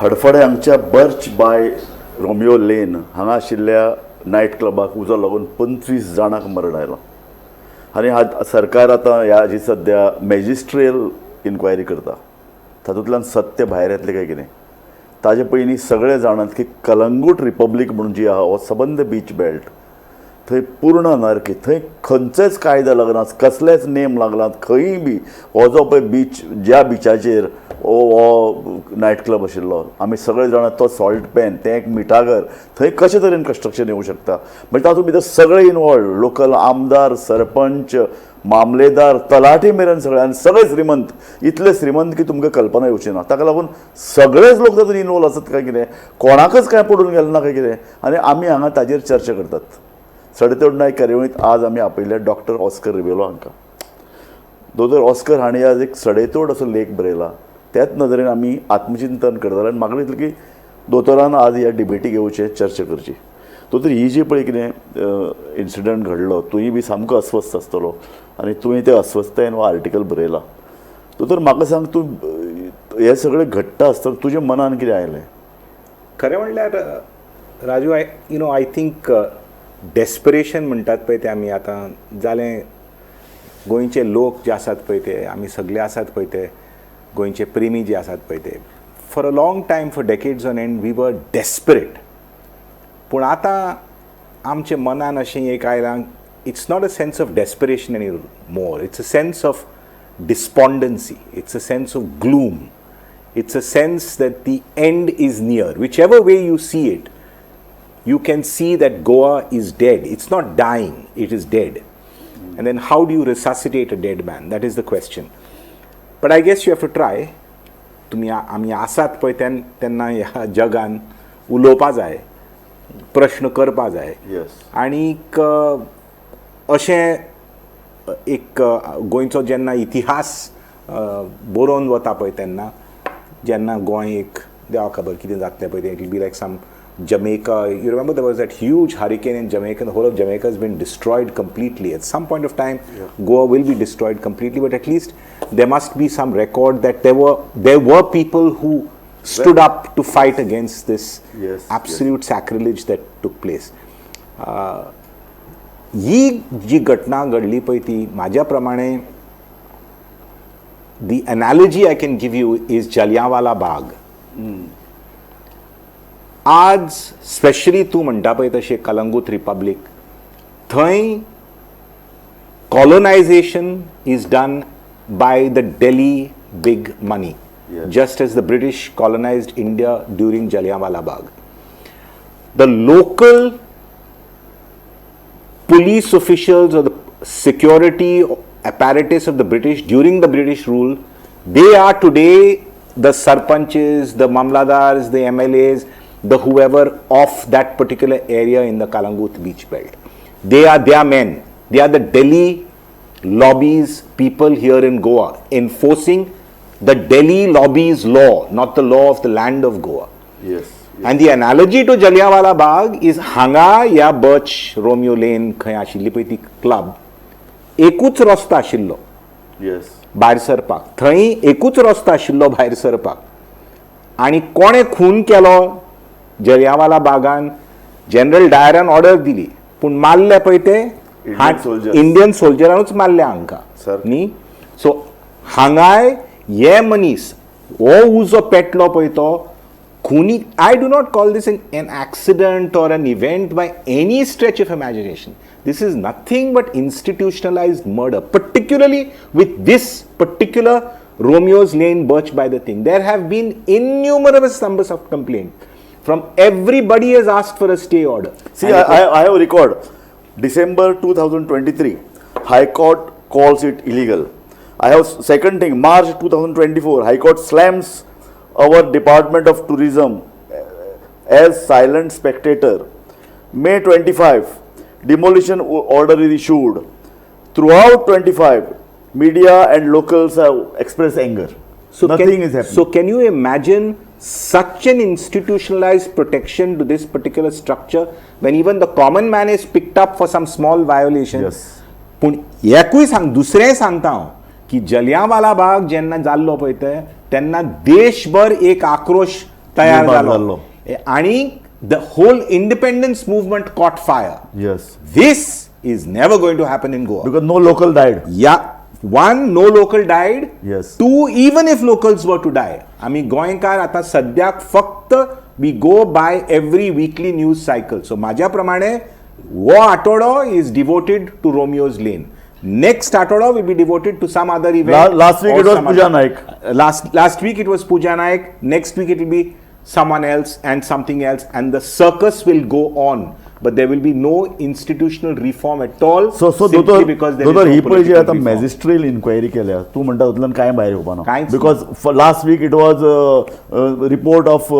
हडफडे हांगच्या Birch by Romeo Lane हांगा आशिल्ल्या नायट क्लबाक उजो लागून 25 जाणांक मरण आयलां आनी सरकार आतां ह्या जी सद्या मॅजिस्ट्रियल इन्क्वायरी करता, तातूंतल्यान सत्य भायर येतलें काय कितें. ताजे पयलीं सगळे जाणात की कलंगूट रिपब्लीक म्हणून जी आहा, हो सबंद बीच बेल्ट, थंय पूर्ण अनार्की. थंय खंयचेच कायदे लागनात, कसलेच नेम लागनात. खंयूय बी हो जो पळय बीच, ज्या बिचाचेर हो नायट क्लब आशिल्लो, आमी सगळे जाणात, तो सॉल्ट पॅन, तें एक मिठागर. थंय कशे तरेन कन्स्ट्रक्शन येवं शकता? म्हणजे तातूंत भितर सगळे इनवॉल्व, लोकल आमदार, सरपंच, मामलेदार, तलाठी मेरेन सगळे, आनी सगळे श्रीमंत, इतले श्रीमंत की तुमकां कल्पना येवची ना. ताका लागून सगळेच लोक तातूंत इनवॉल्व आसत काय कितें, कोणाकच कांय पडून गेलें ना काय कितें, आनी आमी हांगा ताजेर चर्चा करतात. सडेतोड नायक कार्यावळींत आज आमी आपयले डॉक्टर ऑस्कर रिबेलो हांकां. दोतोर ऑस्कर हांणी आज एक सडेतोड असो लेख बरयला. त्याच नदरेन आमी आत्मचिंतन करतले आनी म्हाका दिसलें की दोतोरान आज ह्या डिबेटीक येवचें, चर्चा करची. दोतोर, ही जी पळय कितें इन्सिडंट घडलो, तुंय बी सामको अस्वस्थ आसतलो आनी तुवें ते अस्वस्थतायेन हो आर्टिकल बरयला. दोतोर, म्हाका सांग, तूं हें सगळें घडटा आसतना तुज्या मनान कितें आयलें? खरें म्हणल्यार Raju, I you know I think desperation म्हणटात पळय तें आमी आतां जालें. गोंयचे लोक जे आसात पळय ते, आमी सगळे आसात पळय ते, गोंयचे प्रेमी जे आसात पळय ते, for a long time, for decades on end, we were desperate. पूण आतां आमच्या मनान अशें एक आयलां, it's not a sense of desperation any more, it's a sense of despondency, it's a sense of gloom, it's a sense that the end is near. Whichever way you see it, you can see that Goa is dead. It's not dying, it is dead. And then how do you resuscitate a dead man? That is the question. But I guess you have to try. तुमी आमी आसात पळय तेन्ना ह्या जगान उलोवपा जाय, प्रश्न करपा जाय. आणीक अशें एक गोंयचो जेन्ना इतिहास बरोवन वता पळय तेन्ना, जेन्ना गोंय एक देवा खबर कितें जातलें पळय तें, it will be like some Jamaica. You remember there was that huge hurricane in Jamaica. The whole of Jamaica has been destroyed completely. At some point of time, Goa will be destroyed completely, but at least there must be some record that there were people who stood up to fight against this absolute sacrilege that took place. ही जी घटना घडली पळय ती म्हाज्या प्रमाणे, the analogy I can give you is Jallianwala Bagh. आज specially तूं म्हणटा पळय तशें कलंगूत रिपब्लीक, थंय colonization is done by the Delhi big money, just as the British colonized India during Jallianwala Bagh. The local police officials or the security apparatus of the British during the British rule, they are today the sarpanches, the mamladars, the MLAs, the whoever of that particular area in the Kalangut beach belt. They are their men. They are the Delhi lobbies people here in Goa, enforcing the Delhi lobbies law, not the law of the land of Goa. And the analogy to Jallianwala Bagh is हांगा ह्या बर्च Romeo Lane खंय आशिल्ली पळय ती club, एकूच रस्तो आशिल्लो भायर सरपाक. थंय एकूच रस्तो आशिल्लो भायर सरपाक. आनी कोणें खून केलो जलियावाला बागान? जनरल डायरान ऑर्डर दिली, पूण मारले पळय ते Indian soldiers. Indian सोल्जरानूच मारले हांकां. Sir. न्ही, सो हांगाय हे मनीस हो उजो पेटलो पळय तो खुनी. I do not call this an accident or an event by any stretch of imagination. This is nothing but institutionalized murder, particularly with this particular Romeo's Lane Birch by the thing. There have been innumerable numbers of complaints. From everybody has asked for a stay order. See, I have a record. December 2023, High Court calls it illegal. I have second thing, March 2024, High Court slams our Department of Tourism as silent spectator. May 25, demolition order is issued. Throughout 25, media and locals have expressed anger. So nothing can, is happening. So can you imagine such an institutionalized protection to this particular structure when even the common man is picked up for some small violation? Yes. पूण एकूय सांग, दुसरेंय सांगता हांव की जलियांवाला बाग जेन्ना जाल्लो पळय ते, तेन्ना देशभर एक आक्रोश तयार निर्माण जालो आणि the whole independence movement caught fire. Yes. This is never going to happen in Goa. Because no local died. Yeah, one, no local died. Yes. Two, even if locals were to die, आमी गोंयकार आतां सद्याक फक्त we go by every weekly news cycle. So म्हाज्या प्रमाणे हो आठवडो is devoted to Romeo's Lane, next आठवडो will be devoted to some other event. Last week it was Puja Naik. Last week it was Puja Naik. Next week it will be someone else and something else, and the circus will go on, but there will be no institutional reform at all. So simply दोतोर, because there is दोतोर, no ही पळय जी political आतां reform. मॅजिस्ट्रियल enquiry केल्या, तूं म्हणटा तातूंतल्यान कांय भायर येवपा ना, कांयच. Because last week it was report of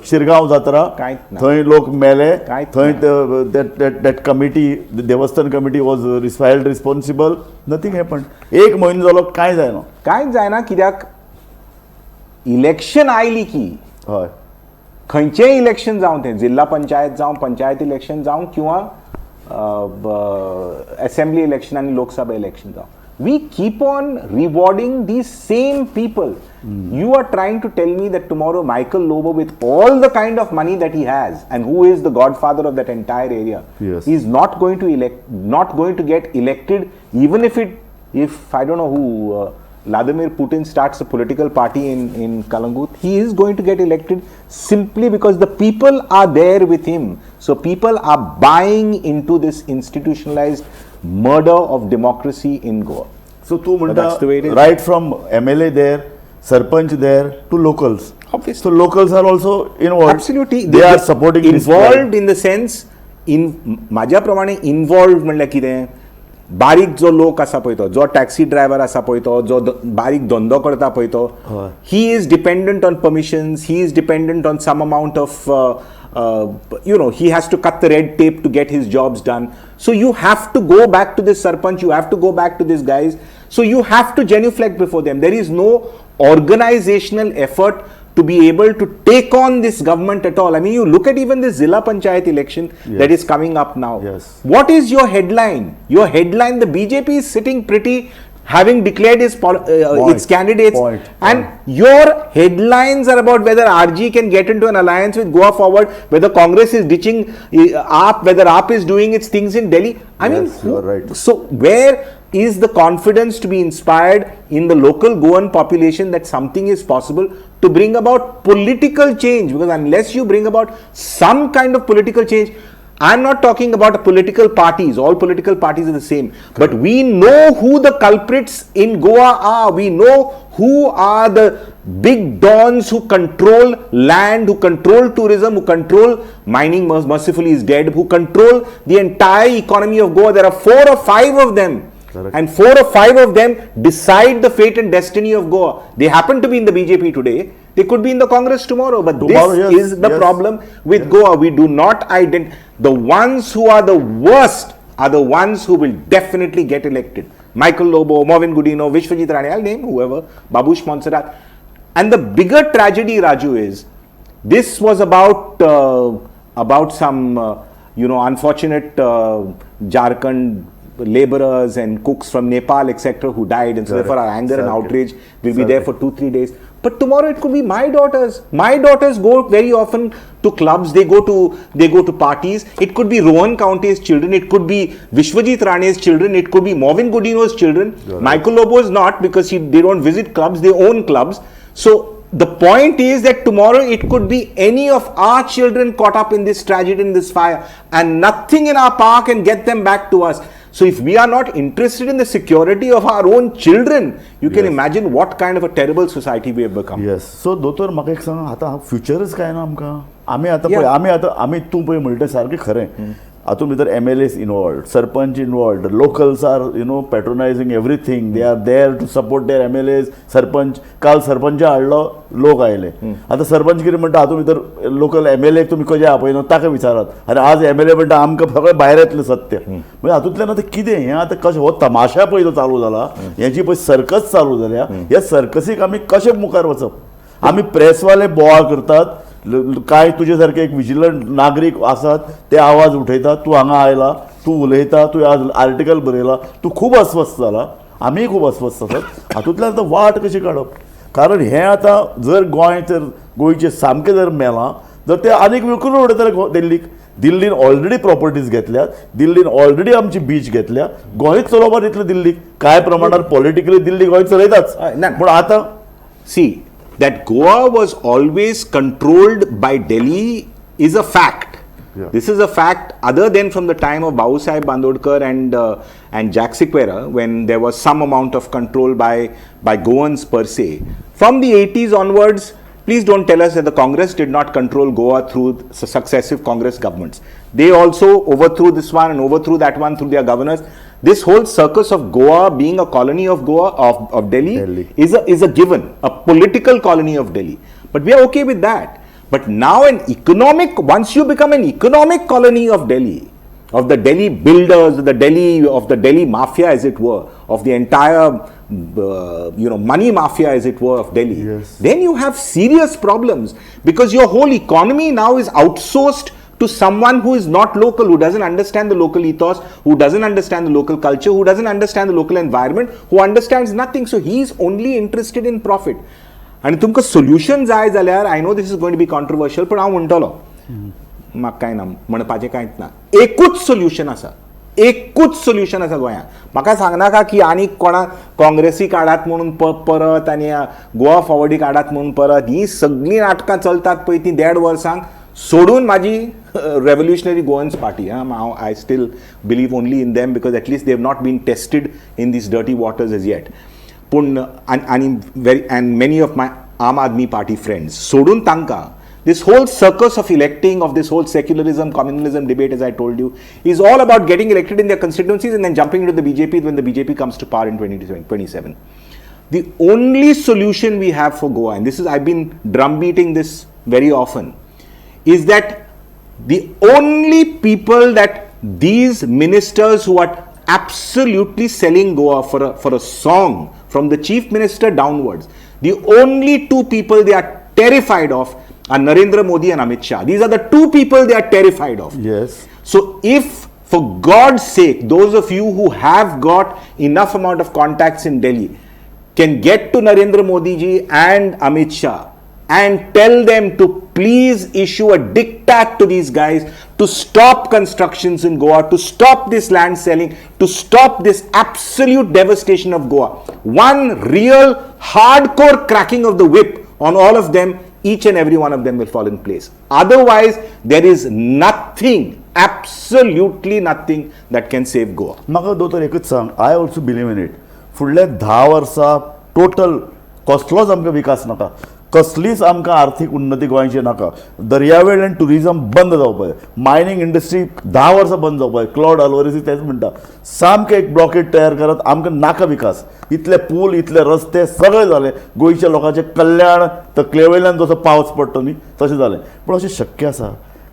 Shirgaon Jatra. कांयच ना. थंय लोक मेले. कांयच. थंय that committee, देवस्थान committee was filed responsible. Nothing happen. एक म्हयनो जालो, कांय जायना. कांयच जायना कित्याक इलेक्शन आयली की खंयचेय इलेक्शन जावं, तें जिल्हा पंचायत जावं, पंचायत इलेक्शन जावं किंवा असेंब्ली इलेक्शन आनी लोकसभा इलेक्शन जावं, we keep on rewarding the same people. You are trying to tell me that tomorrow Michael Lobo, with all the kind of money that he has and who is the godfather of that entire area, is not going to elect, not going to get elected, even if it if I don't know who, Vladimir Putin starts a political party in Kalangut, he is going to get elected simply because the people are there with him. So people are buying into this institutionalized murder of democracy in Goa. So तूं म्हणटा, That's the way it is. Right from MLA there, sarpanch there to locals. Obviously. So locals are also involved. Absolutely. They are supporting. Involved in the sense, in म्हाज्या प्रमाणे involved म्हणल्यार कितें, बारीक जो लोक आसा पळय तो, जो टॅक्सी ड्रायव्हर आसा पळय तो, जो बारीक धंदो करता पळय तो, he is dependent on permissions, he is dependent on some amount of, he has to cut the red tape to get his jobs done. So you have to go back to this sarpanch, you have to go back to these guys. So you have to genuflect before them. There is no organizational effort to be able to take on this government at all. I mean, you look at even this Zilla Panchayat election that is coming up now. What is your headline? Your headline, the BJP is sitting pretty, having declared Point. Its candidates. Point. And your headlines are about whether RG can get into an alliance with Goa Forward, whether Congress is ditching AAP, whether AAP is doing its things in Delhi. I mean, Yes, you are right. So where is the confidence to be inspired in the local Goan population that something is possible to bring about political change? Because unless you bring about some kind of political change, I'm not talking about political parties, all political parties are the same, but we know who the culprits in Goa are. We know who are the big dons who control land, who control tourism, who control mining, mercifully is dead, who control the entire economy of Goa. There are 4 or 5 of them. Correct. And 4 or 5 of them decide the fate and destiny of Goa. They happen to be in the BJP today. They could be in the Congress tomorrow. But Tomorrow, this yes, is the yes. problem with Goa. We do not identify. The ones who are the worst are the ones who will definitely get elected. Michael Lobo, Mauvin Godinho, Vishwajit Rane, I'll name whoever, Babush Monserrate. And the bigger tragedy, Raju, is this was about some unfortunate Jharkhand laborers and cooks from Nepal, etc., who died, and so therefore our anger and outrage will be there for 2-3 days. But tomorrow it could be my daughters. My daughters go very often to clubs, they go to parties. It could be Rohan Khaunte's children, it could be Vishwajit Rane's children, it could be Mauvin Godinho's children. Right. Michael Lobo's not, because they don't visit clubs, they own clubs. So the point is that tomorrow it could be any of our children caught up in this tragedy, in this fire, and nothing in our power can get them back to us. So if we are not interested in the security of our own children, you can imagine what kind of a terrible society we have become. Yes. So दोतोर, म्हाका एक सांग, आतां फ्युचरच काय ना आमकां? आमी आतां पळय, आमी आतां आमी तूं पळय म्हणटा सारकें खरें. हातूंत भितर MLAs involved, sarpanch involved, locals are patronizing everything. They are there to support their MLAs, sarpanch. काल सरपंच हाडलो, लोक आयले. आतां सरपंच कितें म्हणटा, हातूंत भितर लोकल एम एल एक तुमी कशें आपयना ताका विचारात. आनी आज एम एल ए म्हणटा आमकां सगळें भायर येतलें सत्य. म्हणजे हातूंतल्यान आतां कितें हें, आतां कशें हो तमाशा पळय जो चालू जाला, हेजी पळय सर्कस चालू जाल्या, ह्या सर्कसीक आमी कशें मुखार वचप? आमी प्रेसवाले बोवाळ करतात, कांय तुजे सारके एक विजिलंट नागरीक आसात ते आवाज उठयतात. तूं हांगा आयला, तूं उलयता, तूं आज आर्टिकल बरयला, तूं खूब अस्वस्थ जाला, आमीय खूब अस्वस्थ आसात. हातूंतल्यान आतां वाट कशी काडप? कारण हें आतां जर गोंय जर गोंयचें सामकें जर मेलां जर ते आनीक विकून उडयतले दिल्लीक. दिल्लीन ऑलरेडी प्रॉपर्टीज घेतल्यात, दिल्लीन ऑलरेडी आमची बीच घेतल्या, गोंयच चलोवपाक दितले दिल्लीक. कांय प्रमाणात पॉलिटिकली दिल्ली गोंय चलयताच. ना. पूण आतां See, that Goa was always controlled by Delhi is a fact. Yeah. This is a fact other than from the time of Bhau Saheb Bandodkar and Jack Sequeira, when there was some amount of control by Goans per se. From the 80s onwards, please don't tell us that the Congress did not control Goa through successive Congress governments. They also overthrew this one and overthrew that one through their governors. This whole circus of Goa being a colony of Goa, of Delhi, Delhi. is a given, a political colony of Delhi. But we are okay with that. But now an economic, once you become an economic colony of Delhi, of the Delhi builders, of the Delhi mafia as it were, of the entire money mafia as it were of Delhi, then you have serious problems because your whole economy now is outsourced to someone who is not local, who doesn't understand the local ethos, who doesn't understand the local culture, who doesn't understand the local environment, who understands nothing. So he is only interested in profit. आनी तुमकां solution जाय जाल्यार, I know this is going to be controversial, पण हांव म्हणटलो, म्हाका कांय ना म्हणपाचें, कांयच ना. एकूच सोल्युशन आसा, एकूच सोल्युशन आसा गोंयांत. म्हाका सांगनाका की आनी कोणा काँग्रेसी काडात म्हणून परत आनी गोवा फॉवर्डी काडात म्हणून परत. ही सगळीं नाटकां चलतात पळय ती देड वर्सांक सोडून म्हाजी रेव्होल्युशनरी गोवन्स पार्टी, हांव I still believe only in them because at least they have not been tested in these dirty waters as yet. पूण आनी very and many of my Aam Aadmi party friends सोडून तांकां, this whole circus of electing, of this whole secularism, communalism debate, as I told you, is all about getting elected in their constituencies and then jumping into the BJP when the BJP comes to power in 2027. The only solution we have for Goa, and this is, I've been drumbeating this very often, is that the only people that these ministers who are absolutely selling Goa for a song, from the chief minister downwards, the only two people they are terrified of are Narendra Modi and Amit Shah. These are the two people they are terrified of. So if, for God's sake, those of you who have got enough amount of contacts in Delhi can get to Narendra Modi ji and Amit Shah and tell them to please issue a diktat to these guys to stop constructions in Goa, to stop this land selling, to stop this absolute devastation of Goa. One real hardcore cracking of the whip on all of them, each and every one of them will fall in place. Otherwise, there is nothing, absolutely nothing that can save Goa. म्हाका दोतोर एकूच सांग, I also believe in it, फुडल्या 10 वर्सां total कसलोच आमकां विकास नाका, कसलीच आमकां आर्थीक उन्नती गोंयची नाका. दर्यावेळ आनी टुरिजम बंद जावपाक जाय. मायनींग इंडस्ट्री 10 वर्सां बंद जावपाक जाय. क्लॉड अल्वारीस तेच म्हणटा, सामकें एक ब्लॉकेड तयार करात, आमकां नाका विकास. इतले पूल, इतले रस्ते सगळे जाले, गोंयच्या लोकांचें कल्याण तकले वयल्यान जसो पावस पडटा न्ही तशें जालें. पूण अशें शक्य आसा?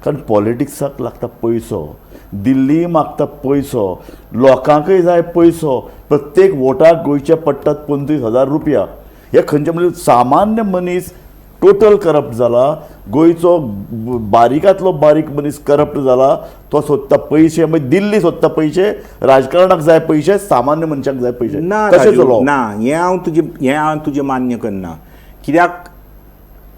कारण पॉलिटिक्साक लागता पयसो, दिल्ली मागता पयसो, लोकांकय जाय पयसो. प्रत्येक वोटाक गोंयचे पडटात 25,000 रुपया. हे खंयचे म्हणजे सामान्य मनीस टोटल करप्ट जाला. गोंयचो बारीकांतलो बारीक मनीस करप्ट जाला. तो सोदता पयशे, मागीर दिल्ली सोदता पयशे, राजकारणाक जाय पयशे, सामान्य मनशाक जाय पयशे. ना. कशें राजू, चलोवप? ना, हें हांव तुजें मान्य करना. कित्याक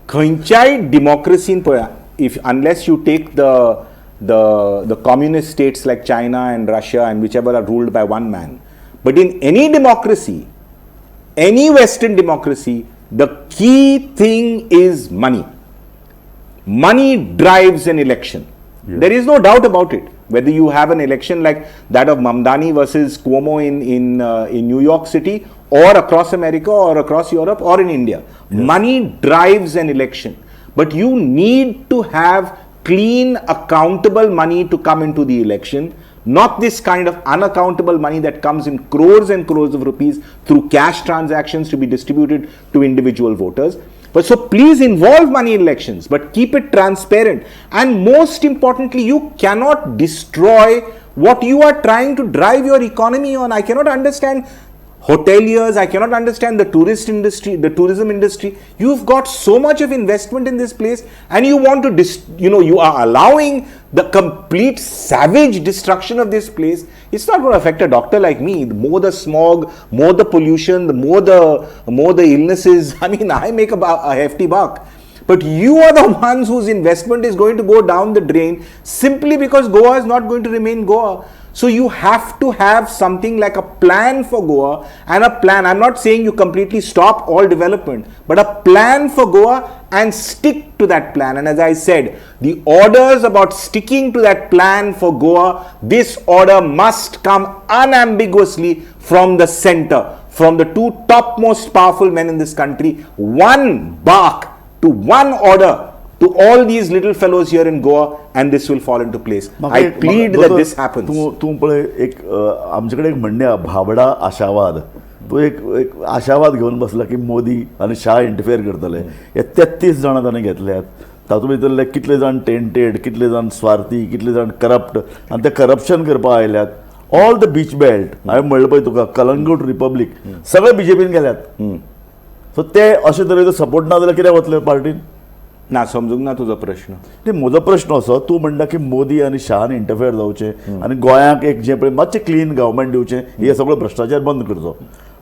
खंयच्याय डेमोक्रेसीन पळय, if unless you take the communist states like China and Russia and whichever are ruled by one man, but in any democracy, any Western democracy, the key thing is money. Money drives an election. There is no doubt about it. Whether you have an election like that of Mamdani versus Cuomo in New York City or across America or across Europe or in India, money drives an election. But you need to have clean, accountable money to come into the election, not this kind of unaccountable money that comes in crores and crores of rupees through cash transactions to be distributed to individual voters. But so please involve money in elections, but keep it transparent. And most importantly, you cannot destroy what you are trying to drive your economy on. I cannot understand. hoteliers, I cannot understand the tourist industry, the tourism industry. You've got so much of investment in this place and you want to, you are allowing the complete savage destruction of this place. It's not going to affect a doctor like me. The more the smog, more the pollution, the more the illnesses. I mean, I make a hefty buck. But you are the ones whose investment is going to go down the drain simply because Goa is not going to remain Goa. So you have to have something like a plan for Goa and a plan. I'm not saying you completely stop all development, but a plan for Goa and stick to that plan. And as I said, the orders about sticking to that plan for Goa, this order must come unambiguously from the center, from the two topmost powerful men in this country. One bark to one order to all these little fellows here in Goa, and this will fall into place. I plead that this happens. तूं पळय एक आमचे कडेन एक म्हणणें आहा, भाबडा आशावाद. तूं एक एक आशावाद घेवन बसला की मोदी आनी शाह इंटरफेयर करतले. हे 33 जाणां ताणें घेतल्यात, तातूंत भितरले कितले जाण टेंटेड, कितले जाण स्वार्थी, कितले जाण करप्ट, आनी ते करप्शन करपाक आयल्यात. ऑल the beach belt, हांवें म्हणलें पळय तुका, कलंगूट रिपब्लीक सगळे बीजेपीन गेल्यात. सो ते अशे तरेचो सपोर्ट ना जाल्यार कित्याक वतले पार्टीन? ना, समजूंक ना तुजो प्रश्न. न्ही, म्हजो प्रश्न असो, तूं म्हणटा की मोदी आनी शाहान इंटरफेयर जावचें आनी गोंयांक एक जें पळय मातशें क्लीन गव्हर्मेंट दिवचें, हे सगळो भ्रश्टाचार बंद करचो.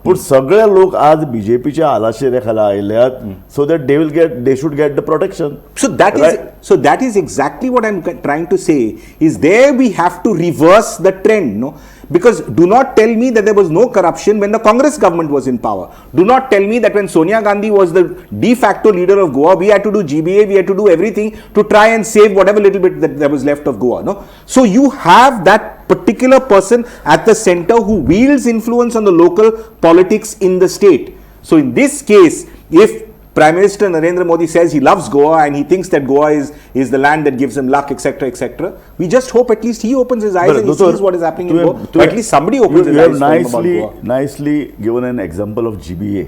पूण सगळे लोक आज बीजेपीच्या आलाशिऱ्या खाला आयल्यात, so that they will get, they should get the protection. So that is exactly what I'm trying to say, is there we have to reverse the trend, no? Because do not tell me that there was no corruption when the Congress government was in power. Do not tell me that when Sonia Gandhi was the de facto leader of Goa, we had to do GBA, we had to do everything to try and save whatever little bit that was left of Goa, no? So you have that particular person at the center who wields influence on the local politics in the state. So in this case, if Prime Minister Narendra Modi says he loves Goa and he thinks that Goa is the land that gives him luck, etc., etc., we just hope at least he opens his eyes and he sees what is happening in Goa. At least somebody opens his eyes to him about Goa. Nicely given an example of GBA.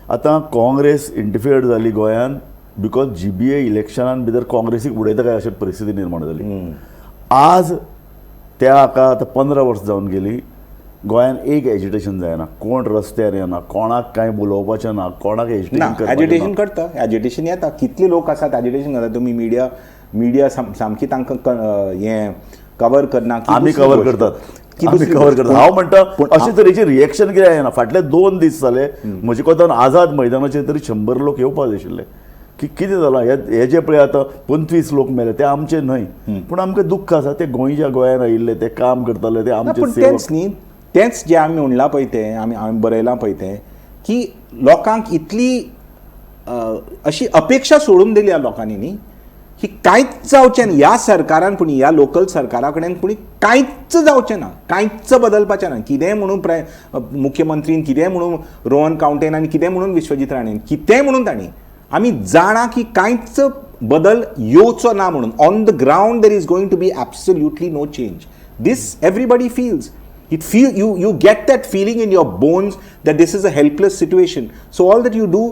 आतां Congress interfered जाली गोंयान because GBA इलेक्शनान भितर काँग्रेसीक उडयता काय अशी परिस्थिती निर्माण जाली. आज त्या हाका आतां 15 वर्सां जावन गेली, गोंयान एक एजिटेशन जायना, कोण रस्त्यार येना, कोणाक कांय उलोवपाचें ना, कोणाक एजिटेशन करपाचें. एजिटेशन करता, एजिटेशन येता, कितले लोक आसात एजिटेशन करता. तुमी मिडिया सामकी तांकां हें कवर करना, आमी कवर करतात, आमी कवर करतात. हांव म्हणटा अशे तरेचें रिएक्शन कित्याक येना. फाटले 2 दीस जाले म्हजे कोतान आझाद मैदानाचेर तरी 100 लोक येवपाक जाय आशिल्ले की कितें जालां. हे जे पळय आतां 25 लोक मेले ते आमचे न्हय, पूण आमकां दुख्ख आसा ते गोंयच्या गोंयान आयिल्ले, ते काम करताले, ते आमचे सेवक न्ही. तेंच जें आमी म्हणलां पळय तें आमी बरयलां पळय तें की लोकांक इतली अशी अपेक्षा सोडून दिल्या लोकांनी न्ही की कांयच जावचें ना ह्या सरकारान, पूण ह्या लोकल सरकारा कडेन पूण कांयच जावचें ना, कांयच बदलपाचें ना. कितेंय म्हणून मुख्यमंत्रीन, कितेंय म्हणून रोहन कावंटेन आनी कितेंय म्हणून विश्वजीत राणेन, कितेंय म्हणून तांणी, आमी जाणा की कांयच बदल येवचो ना म्हणून. On the ground there is going to be absolutely no change. This everybody feels. It feel you get that feeling in your bones that this is a helpless situation. So all that you do,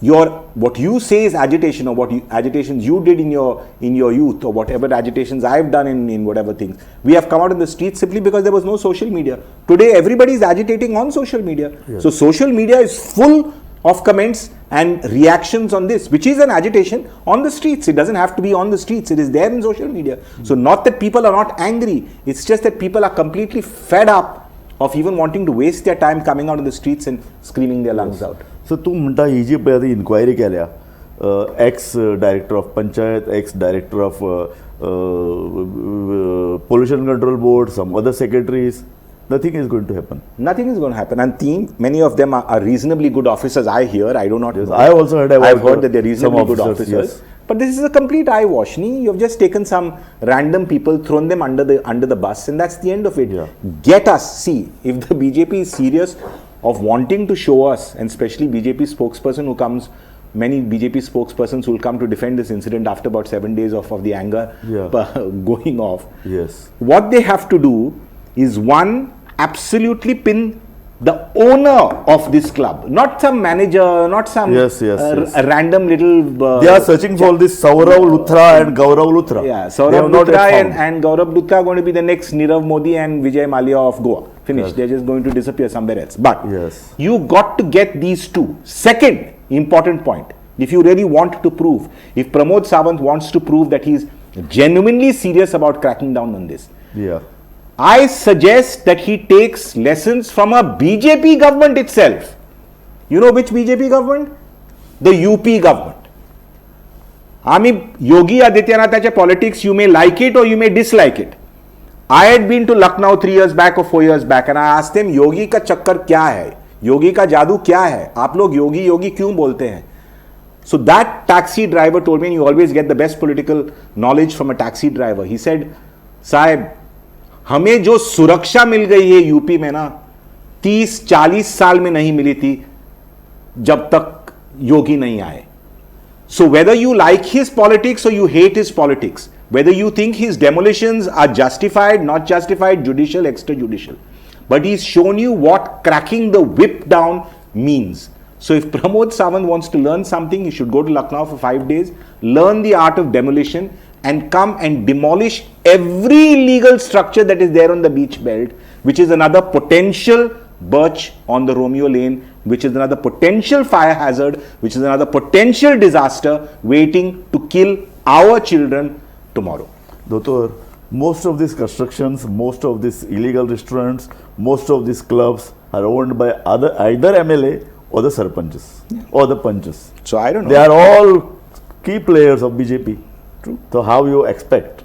your what you say is agitation, or what you, agitations you did in your youth, or whatever agitations I've done in whatever things. We have come out in the streets simply because there was no social media. Today everybody is agitating on social media. Yes. So social media is full of comments and reactions on this, which is an agitation on the streets. It doesn't have to be on the streets. It is there in social media. So not that people are not angry. It's just that people are completely fed up of even wanting to waste their time coming out in the streets and screaming their lungs out. So तूं म्हणटा ही जी पळय आतां enquiry केल्या, ex director of panchayat, ex director of pollution control board, some other secretaries, nothing is going to happen. Nothing is going to happen. And many of them are reasonably good officers, I hear. I do not know. I also heard about I've heard that they're reasonably good officers. Yes. But this is a complete eyewash. You've just taken some random people, thrown them under the bus, and that's the end of it. Yeah. Get us. See, if the BJP is serious of wanting to show us, and especially BJP spokesperson who comes, many BJP spokespersons who will come to defend this incident after about 7 days of the anger going off. Yes. What they have to do is, one, absolutely pin the owner of this club, not some manager, not some random little... They are searching for this Saurav Luthra and Gaurav Luthra. Yeah, Saurav Luthra and Gaurav Luthra are going to be the next Nirav Modi and Vijay Mallya of Goa. Finish. They're just going to disappear somewhere else. But Yes. you got to get these two. Second important point, if you really want to prove, if Pramod Sawant wants to prove that he's genuinely serious about cracking down on this, I suggest that he takes lessons from a BJP government itself. You know which BJP government? The UP government. आमी योगी आदित्यनाथाचे politics, you may like it or you may dislike it. I had been to Lucknow 3 years back or 4 years back and I asked him, "योगी का चक्कर क्या है? योगी का जादू क्या है? आप लोग योगी योगी क्यों बोलते हैं?" So that taxi driver told me, and you always get the best political knowledge from a taxi driver. He said, "साहब, हमें जो सुरक्षा मिल गई है यूपी में ना, 30-40 साल में नहीं मिली थी जब तक योगी नहीं आए।" So whether you like his politics or you hate his politics, whether you think his demolitions are justified, not justified, judicial, extrajudicial, but he's shown you what cracking the whip down means. So if Pramod Sawant wants to learn something, he should go to Lucknow for 5 days, learn the art of demolition, and come and demolish every illegal structure that is there on the beach belt, which is another potential birch on the Romeo Lane, which is another potential fire hazard, which is another potential disaster waiting to kill our children tomorrow. दोतोर, most of these constructions, most of these illegal restaurants, most of these clubs are owned by other either MLA or the sarpanches or the panches. So I don't know. They are all key players of BJP. True. So how you expect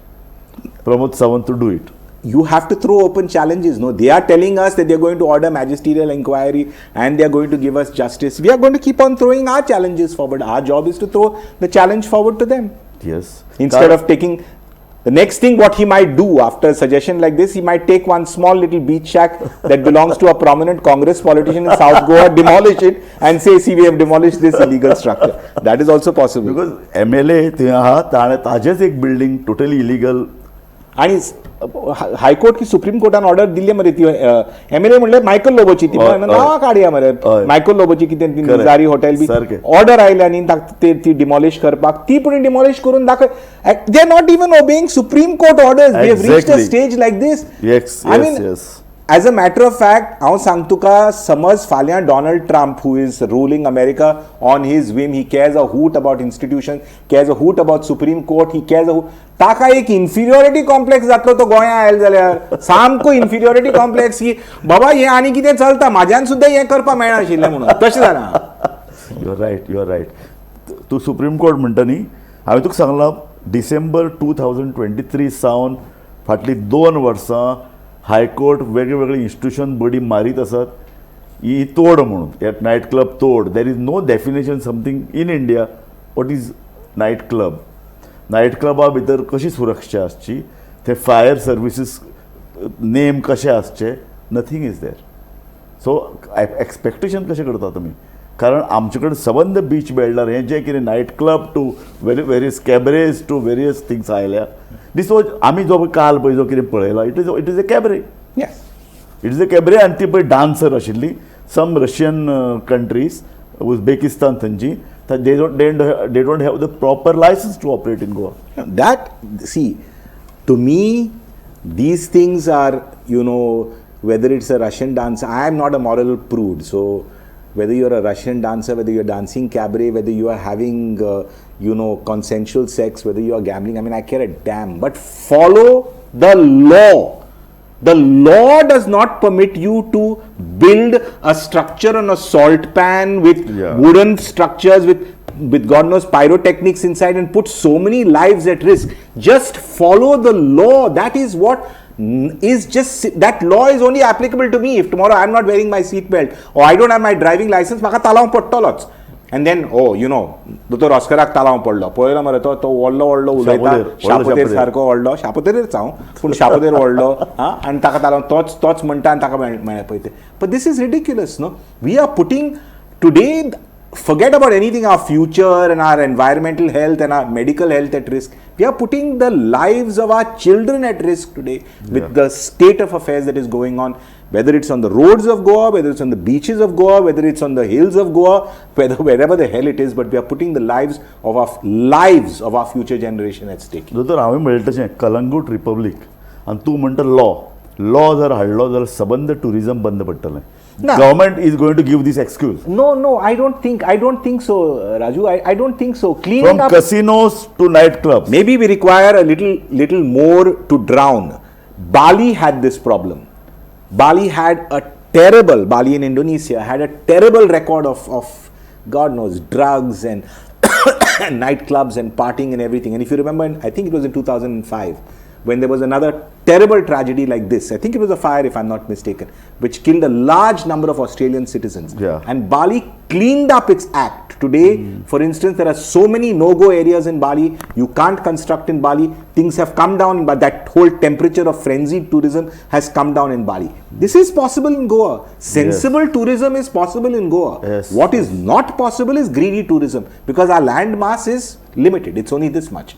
Pramod Sawant to do it? You have to throw open challenges. No, they are telling us that they are going to order magisterial inquiry and they are going to give us justice. We are going to keep on throwing our challenges forward. Our job is to throw the challenge forward to them. Instead of taking the next thing, what he might do after a suggestion like this, he might take one small little beach shack that belongs to a prominent Congress politician in South Goa, demolish it, and say, "See, we have demolished this illegal structure." That is also possible. Because MLA थंय आहा, ताणें ताजेच एक building totally illegal. आणि high court की supreme कोर्टान order दिल्ली मरे ती MLA म्हणले Michael लोबोची ती हय, नांवां काडया मरे. हय. मायकल लोबोची कितें ती Correct. निजारी हॉटेल बी सारकें. ऑर्डर आयल्या न्ही ती डिमॉलिश करपाक, ती पूण डिमॉलिश करून दाखय. They are not even obeying Supreme Court orders. We have reached a stage like this. I mean, as a matter of fact, हांव सांग तुका, समज फाल्यां Donald Trump, who is ruling America on his whim, he cares a hoot about institution, cares a hoot about Supreme Court, he cares a hoot, ताका एक इन्फिरियोरिटी complex जातलो तो गोंया आयलो जाल्यार, सामको इन्फिरियोरिटी कॉम्प्लेक्स की बाबा हें आनी कितें चलता, म्हाज्यान सुद्दां हें करपाक मेळनाशिल्लें म्हणून तशें जालां. You are right, you are right. तूं सुप्रीम कोर्ट म्हणटा न्ही, हांवें तुका सांगलां, डिसेंबर 2023 सावन फाटलीं 2 वर्सां हायकोर्ट वेगळे वेगळे इन्स्टिट्यूशन बडी मारीत आसात ही तोड म्हणून, हे नायट क्लब तोड. There is no definition something in India, what is night club. Night क्लबा भितर कशी सुरक्षा आसची, ते फायर सर्विसीस नेम कशे आसचे, nothing is there. So expectation कशें करता तुमी? कारण आमचे कडेन सबंद बीच बेल्टार हें जें कितें night club to very various cabarets to various things आयल्या. दीस वॉज आमी जो पळय काल पळय जो कितें पळयला, it is a cabaret. It is a cabaret. आनी ती पळय डान्सर आशिल्ली सम रशियन कंट्रीज, उझबेकिस्तान थंयची. They don't have the proper license to operate in Goa. That, see, to me these things are, whether it's a Russian dancer, I am not a moral prude, so whether you're a Russian dancer, whether you're dancing cabaret, whether you are having consensual sex, whether you are gambling, I mean, I care a damn, but follow the law. The law does not permit you to build a structure on a salt pan with wooden structures with God knows pyrotechnics inside and put so many lives at risk. Just follow the law. That is what is just that law is only applicable to me. If tomorrow I'm not wearing my seat belt or I don't have my driving license, म्हाका तालांव पडटलोच. And then, oh, दोतोर ऑस्कराक तालांव पडलो पळयलो मरे, तो तो व्हडलो व्हडलो उलयता. शापोतेर, व्हडलो. शापोतेर. शापोतेर. सारको व्हडलो शापोतेरच हांव पूण शापोतेर व्हडलो हा आनी ताका तालांव तोच तोच म्हणटा आनी ताका मेळ्ळें पळय तें. But this is ridiculous, no? We are putting today, forget about anything, our future and our environmental health and our medical health at risk. We are putting the lives of our children at risk today with the state of affairs that is going on, whether it's on the roads of Goa, whether it's on the beaches of Goa, whether it's on the hills of Goa, whether wherever the hell it is, but we are putting the lives of our future generation at stake. दोतोर, हांवें म्हणलें तशें Calangute republic आनी तूं म्हणटा law. Law जर हाडलो जाल्यार सबंद टुरिजम बंद पडटलें. ना. Government is going to give this excuse. No, I don't think so, Raju. I don't think so. Cleaning from up casinos to night club. Maybe we require a little more to drown. Bali had this problem. Bali had a terrible, Bali in Indonesia had a terrible record of God knows, drugs and nightclubs and partying and everything. And if you remember, I think it was in 2005, when there was another terrible tragedy like this. I think it was a fire, if I'm not mistaken, which killed a large number of Australian citizens. And Bali cleaned up its act. Today, for instance, there are so many no-go areas in Bali. You can't construct in Bali. Things have come down, but that whole temperature of frenzied tourism has come down in Bali. This is possible in Goa. Sensible tourism is possible in Goa. What is not possible is greedy tourism, because our land mass is limited. It's only this much.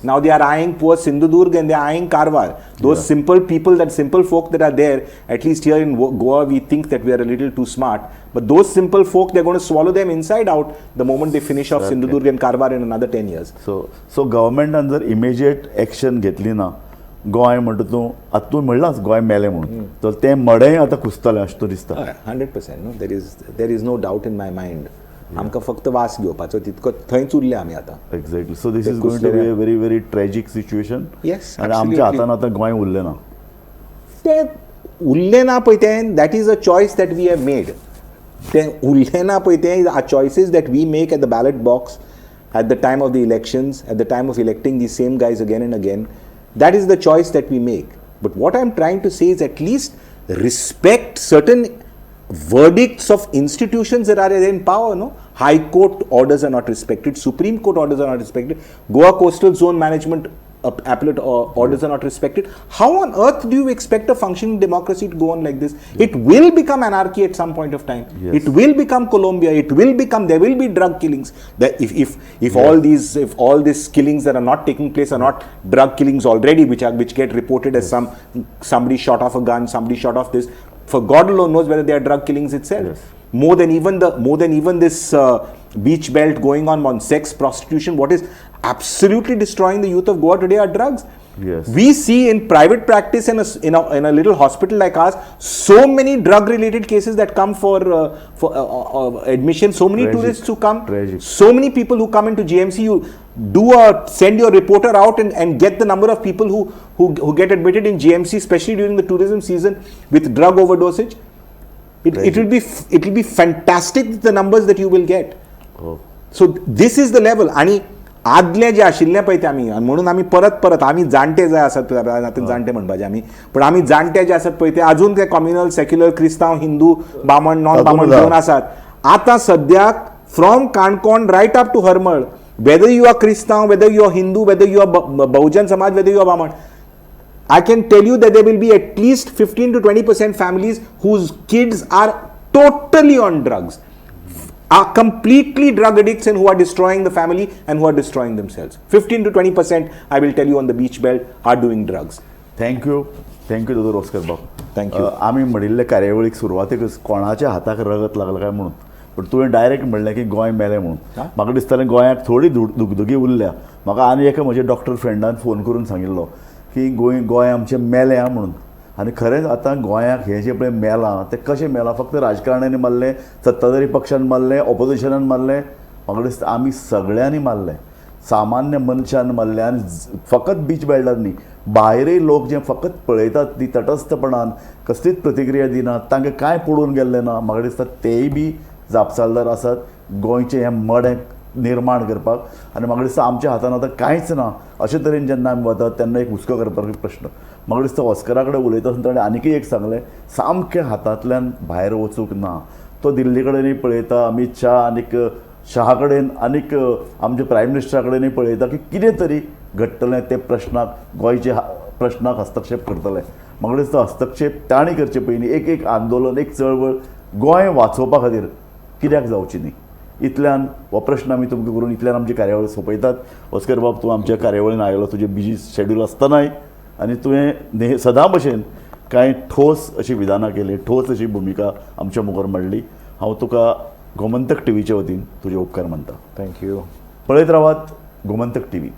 Now they are eyeing poor Sindhudurg and they are eyeing Karwar. Those simple people, that simple folk that are there, at least here in Goa, we think that we are a little too smart. But those simple folk, they're going to swallow them inside out the moment they finish off Sindhudurg and Karwar in another 10 years. So गव्हर्मेंटान जर immediate action घेतली ना, गोंय म्हणटा तूं आतां, तूं म्हणलाच गोंय मेलें म्हणून, तर तें मडेंय आतां कुसतलें अशें तूं दिसता. 100%. No, there is no doubt in my mind. आमकां फक्त वास घेवपाचो तितको थंयच उरले आमी आतां. Exactly. So this is going to be a very, very tragic situation. आनी आमच्या हातान आतां गोंय उरलें ना. तें उरलें ना पळय तें, that is a choice that we have made. तें उरलें ना पळय तें are choices that we make at the ballot box, at the time of the elections, at the time of electing the same guys again and again. That is the choice that we make. But what I am trying to say is, at least respect certain verdicts of institutions that are in power, no? High Court orders are not respected, Supreme Court orders are not respected, Goa Coastal Zone Management appellate orders are not respected. How on earth do you expect a functioning democracy to go on like this? It will become anarchy at some point of time. It will become Colombia. It will become, there will be drug killings. That if all these, if all these killings that are not taking place are not drug killings already, which get reported as somebody shot off a gun, somebody shot off this, for God alone knows whether they are drug killings itself. More than even this beach belt going on sex prostitution, what is absolutely destroying the youth of Goa today are drugs. We see in private practice in a little hospital like ours so many drug related cases that come for admission, so many Tragic. Tourists who come, Tragic. So many people who come into GMC. You do a send your reporter out and get the number of people who get admitted in GMC, especially during the tourism season, with drug overdosage. It will be fantastic, the numbers that you will get. Oh. So this is the level. आणि आदले जे आशिल्ले पळय ते आमी, आनी म्हणून आमी परत परत, आमी जाणटे जे आसात पळय, आतां जाणटे म्हणपाचे आमी, पण आमी जाणटे जे आसात पळय ते अजून ते कॉम्युनल, सेक्युलर, क्रिस्तांव, हिंदू, बामण, नॉन बामण घेवन आसात. आतां सद्याक from Canacona right up to Harmal, whether you are क्रिस्तांव, whether you are Hindu, whether you are Bahujan Samaj, whether you are Baman, I can tell you that there will be at least 15 to 20% families whose kids are totally on drugs, are completely drug addicts, and who are destroying the family and who are destroying themselves. 15 to 20%, I will tell you, on the beach belt are doing drugs. Thank you, thank you दोतोर Oscar बाब. Thank you. आमी म्हणिल्ले कार्यावळीक सुरवातेकच, कोणाच्या हाताक रगत लागलां काय म्हणून, पूण तुवें डायरेक्ट म्हणलें की गोंय मेलें म्हणून. म्हाका दिसतालें गोंयाक थोडी दुगदुगी उरल्या. म्हाका आनी एका म्हज्या डॉक्टर फ्रेंडान फोन करून सांगिल्लो की गोंय गोंय आमचें मेलें आं म्हणून. आनी खरेंच आतां गोंयाक हें जें पळय मेलां तें कशें मेलां? फक्त राजकारण्यांनी मारलें, सत्ताधारी पक्षान मारलें, ऑपोजिशनान मारलें? म्हाका दिसता आमी सगळ्यांनी मारलें, सामान्य मनशान मारलें. आनी फकत बीच बेल्टार न्ही, भायरय लोक जे फकत पळयतात ती तटस्थपणान, कसलीच प्रतिक्रिया दिनात, तांकां कांय पडून गेल्लें ना. म्हाका दिसता तेय बी जापसालदार आसात गोंयचें हें मडें निर्माण करपाक. आनी म्हाका दिसता आमच्या हातान आतां कांयच ना. अशे तरेन जेन्ना आमी वतात तेन्ना एक हुस्को करपाक प्रश्न. म्हाका दिसता ऑस्करा कडेन उलयता आसतना ताणें आनीकय एक सांगलें, सामकें हातांतल्यान भायर वचूंक ना. तो दिल्ली कडेनूय पळयता, अमीत शाह आनीक शहा कडेन आनीक आमच्या प्रायम मिनिस्टरा कडेनूय पळयता की कितें तरी घडटलें, ते प्रश्नाक, गोंयच्या प्रश्नाक हस्तक्षेप करतले. म्हाका दिसता हस्तक्षेप तांणी करचे पयलीं एक एक आंदोलन, एक चळवळ गोंय वाचोवपा खातीर कित्याक जावची न्ही? इतल्यान हो प्रश्न आमी तुमकां करून इतल्यान आमची कार्यावळ सोंपयतात. ऑस्कर बाब, तूं आमच्या कार्यावळीन आयलो तुजें बिजी शेड्यूल आसतनाय, आनी तुवें सदां भशेन कांय ठोस अशी विधानां केली, ठोस अशी भुमिका आमच्या मुखार मांडली. हांव तुका गोमंतक टिवीच्या वतीन तुजे उपकार मानता. Thank you. पळयत रावात गोमंतक टिवी.